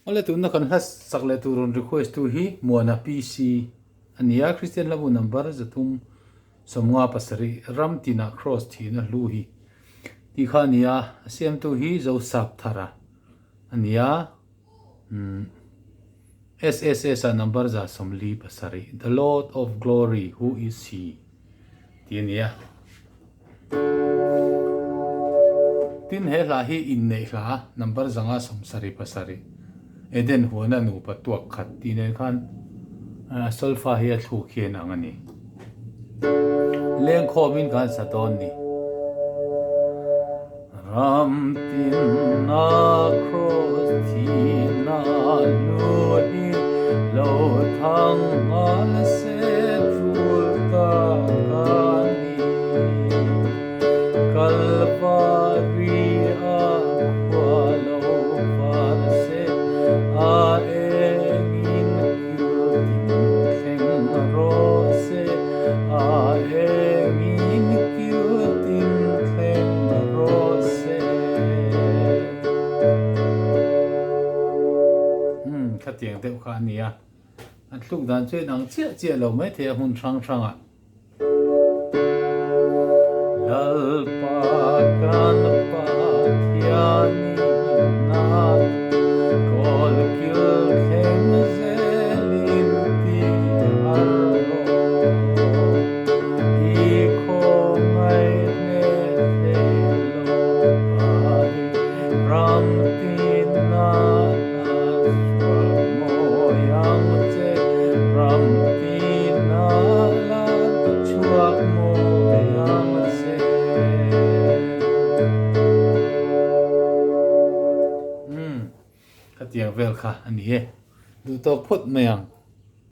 Awle tunna kan hla sak leh tur rawn request tu hi Muana PC a ni a, Kristian hlabu number 357 ram tinah Kraws thihna hlu hi tih kha a ni a, a siamtu hi Zosapthara a ni a, umm SSS ah number 47 The Lord of Glory Who is He tih a ni a. Tin, he hla hi inneih hla number 577, Eden huana nupa tuak khat tih nen khan solfa hi a thluk hian ang a ni. Lengkhawmin kan sa dawn ni. Ram tinna kraws thihna hlu hi lo thang nghal se tul ta ka ni. Kalvari a khua lo var se a engin kil tin thleng rawh se a engin kil tin thleng rawh se. Umm khatiang deuh kha a nia. An thluk dan chu inang chiah chiah lo maithei a hmun hrang hrangah. Lalpa kan Pathian inat kawl kil thleng zelin ti har rawh. I khawngaih hneh thei lo vai ram tina la chhuak mawi ang che ram tina la chhuak mawi ang che. Umm, khatiang vel kha a ni e. Duh tawk phawt mai ang.